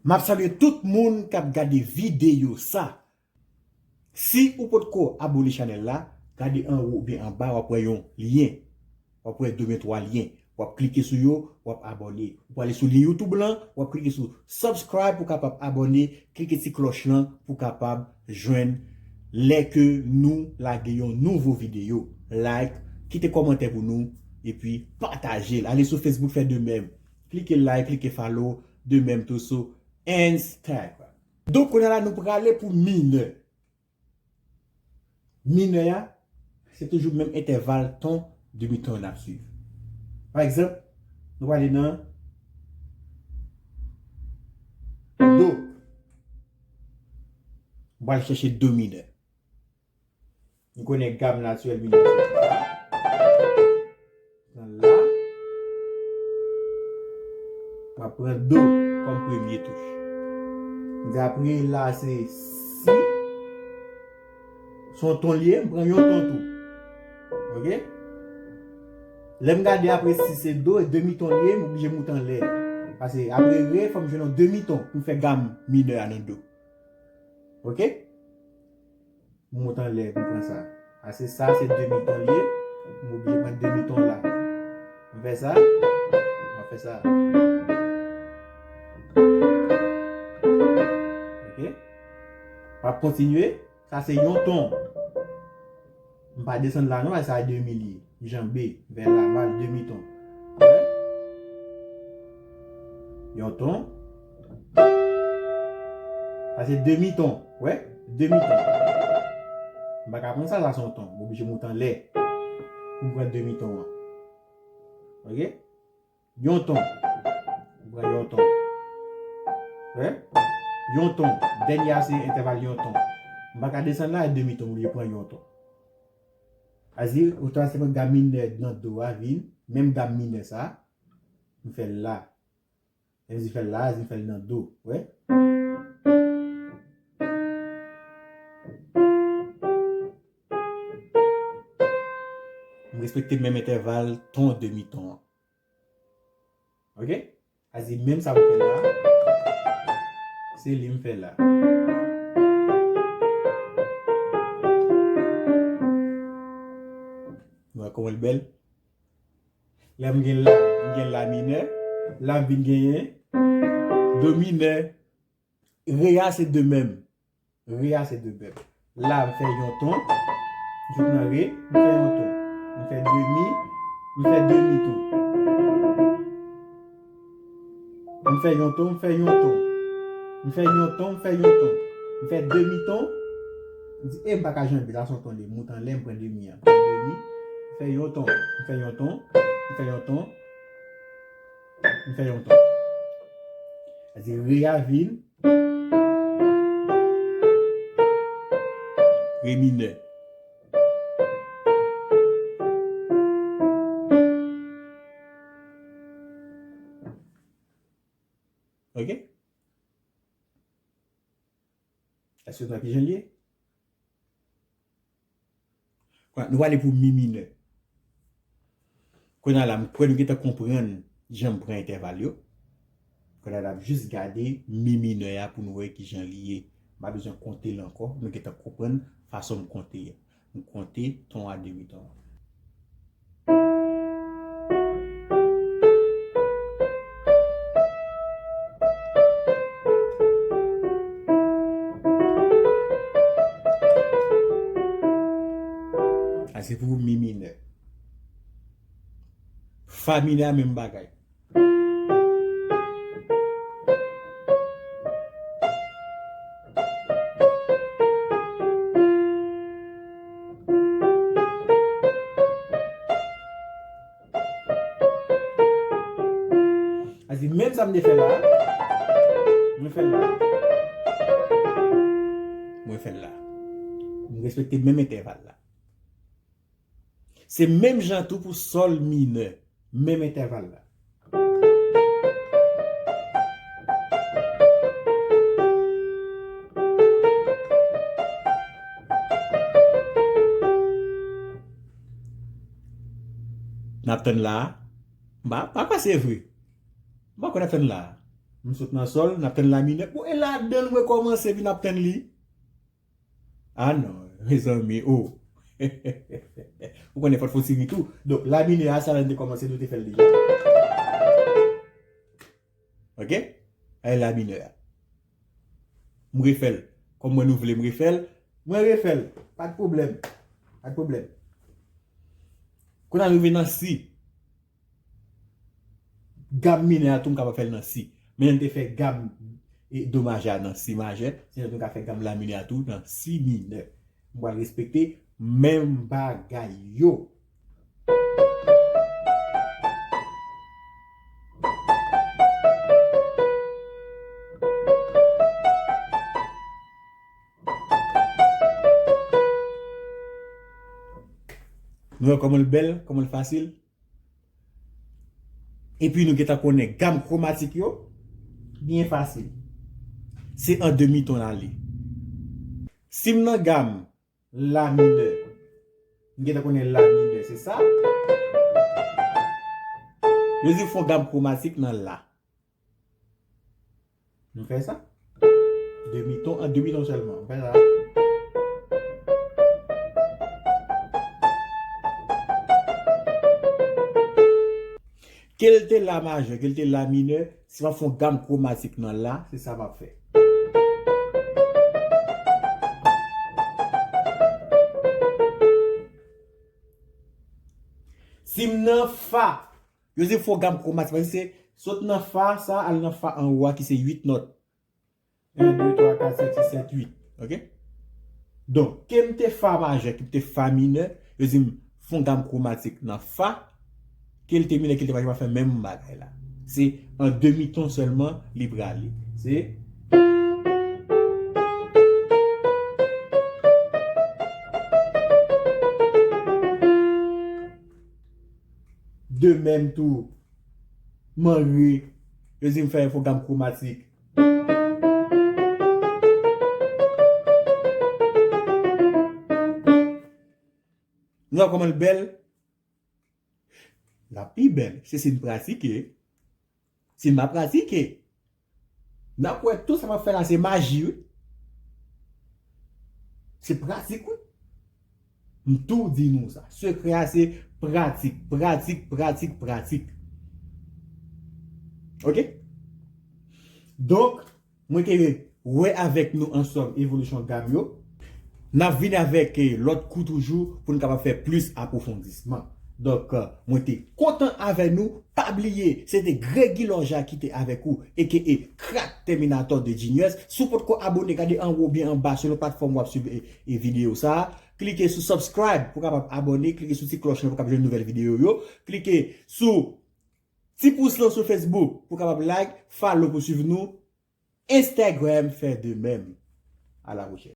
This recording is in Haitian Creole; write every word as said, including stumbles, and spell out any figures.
M ap salye tout moun k ap gade videyo sa. Si ou potko abone chanèl la, gade anwo oubyen anba, w ap wè yon lyen. W ap wè de oubyen twa lyen. W ap klike sou yo, w ap abone. Ou prale sou lyen YouTube lan, w ap klike sou subscribe pou w kapab abone, klike ti klòch lan pou w kapab jwenn lè ke nou lage yon nouvo videyo. Like, kite kòmantè pou nou, epi pataje l. Ale sou Facebook, fè de menm. Klike like, klike follow, de menm tou sou Instagram. Donk, kounye a la, nou prale pou minè. Minè a, se toujou menm entèval ton, demi ton n ap swiv. Pa egzanp, nou prale nan do. M pral chèche do minè. Nou konnen gam natirèl minè se sa. Pran la. M ap pran do kòm premye touch. M di apre la se si. Se yon ton li ye, m pran yon ton tou. Oke? Lè m gade apre si se do, e demi ton li ye, m oblije moute anlè. Paske apre re, fò m jwenn yon demi ton pou m fè gam minè a nan do. Oke? M moute anlè pou m pran sa. Paske sa se demi ton li ye, m oblije pran demi ton la. M fè sa, m ap fè sa. Oke? M ap kontinye. Sa se yon ton. M pa desann la non, sa demi li ye. M janbe vè la, m al demi ton. Wè? Yon ton. Sa se demi ton. Wè? Demi ton. M pa ka pran sa, sa se yon ton. M oblije moute anlè pou m pran demi ton an. Oke? Yon ton. M pran yon ton. Wè? Yon ton. Dènye a se entèval yon ton. M pa ka desann la, demi ton, m oblije pran yon ton. Sa di, otomatikman gam minè nan do a vin, menm gam minè sa, m fè l la. Lè m di fè l la, m fè l nan do. Wè? M respekte menm entèval ton demi ton an. Oke? Sa di menm sa m fè la, se li m fè la. Nou wè kòman l bèl? Lè m gen la, m gen la minè, la m vin genyen do minè. Re a se de menm. Re a se de menm. La, m fè yon ton. Jouk nan re, m fè yon ton. M fè demi, m fè demi tou. M fè yon ton, m fè yon ton. M fè yon ton, m fè yon ton. M fè demi ton. M di, e m pa ka janbe, la se yon ton li. M moute anlè, m pran demi an. M pran demi, m fè yon ton, m fè yon ton, m fè yon ton. M fè yon ton. Sa di re a vin re minè. Oke? Èske nou wè kijan l ye? Kounye a, nou ale pou mi minè. Kounye a la, m kwè nou gentan konprann jan m pran entèval yo. Kounye a, n ap jis gade mi minè a pou nou wè kijan li ye. M pa bezwen konte l ankò, nou gentan konprann fason m konte a. M konte ton a demi ton an. Sa se pou mi minè. Fa minè a menm bagay. Sa di menm sa m te fè la, mwen fè l la. Mwen fè l la. M respekte menm entèval la. Se menm jan tou pou sòl minè, menm entèval la. N ap tann la a. M pa, pa kwè se vre. M pa kwè n ap tann la a. M sot nan sòl, n ap tann la minè. Bon, e ladan l mwen kòmanse vin ap tann li. Ah non, mezanmi, oh. Ou konnen fòt fon siri tou. Donk, la minè a, sa la n te kòmanse, nou te fè l deja. Ok? Ay la minè a. M refè l. Kòm mwen nou vle m refè l, mwen refè l. Pa de pwoblèm. Pa de pwoblèm. Kounye a nou rive nan si. Gam minè a tou, m kapab fè l nan si. Men n te fè gam, e, do majè a nan si majè, se nou ka fè gam la minè a tou nan si minè. M pral respekte menm bagay yo. Nou wè kòman l bèl, kòman l fasil? Epi nou gentan konnen gam kwomatik yo, byen fasil. Se an demi ton l ale. Si m nan gam la minè, m gentan konnen la minè, se sa. Yo di fon gam kwomatik nan la. Nou fè sa. Demi ton, an demi ton sèlman. Nou fè sa. Ke l te la majè, ke l te la minè, si m ap fè yon gam kwomatik nan la, se sa m ap fè. Si m nan fa, yo di fè yon gam kwomatik, paske se sot nan fa sa, al nan fa anwo a ki se uit nòt. En, de, twa, kat, senk, sis, sèt, uit. Ok? Donk, ke m te fa majè, ke m te fa minè, yo di m fè yon gam kwomatik nan fa, ke l te minè, ke l te majè, m ap fè menm bagay la. Se an demi ton sèlman li prale. Se de menm tou, m an re, yo di m fè yon gam kwomatik. Nou wè kòman l bèl? L ap pi bèl, se si n pratike. Si n pa pratike, n ap wè tout sa m ap fè la se maji, wi. Se pratik, wi. M tou di nou sa. Sekrè a se pratik, pratik, pratik, pratik. Ok? Donk, mwen te wè avèk nou ansanm evolisyon gam yo. N ap vini avèk, eh, lòt kou toujou pou n kapab fè plis apwofondisman. Donk, eh, mwen te kontan avè nou. Pa bliye, se te Gregy Lorja ki te avèk ou, A K A Crack Terminator de Genius. Si w potko abòne, gade anwo oubyen anba, selon platfòm w ap swiv, eh, eh, videyo sa a. Klike sou subscribe pou w kapab abòne, klike sou ti klòch lan pou w kapab jwenn nouvèl videyo yo. Klike sou ti pous lan sou Facebook pou w kapab like, follow pou swiv nou. Instagram fè de menm. A la pwochèn.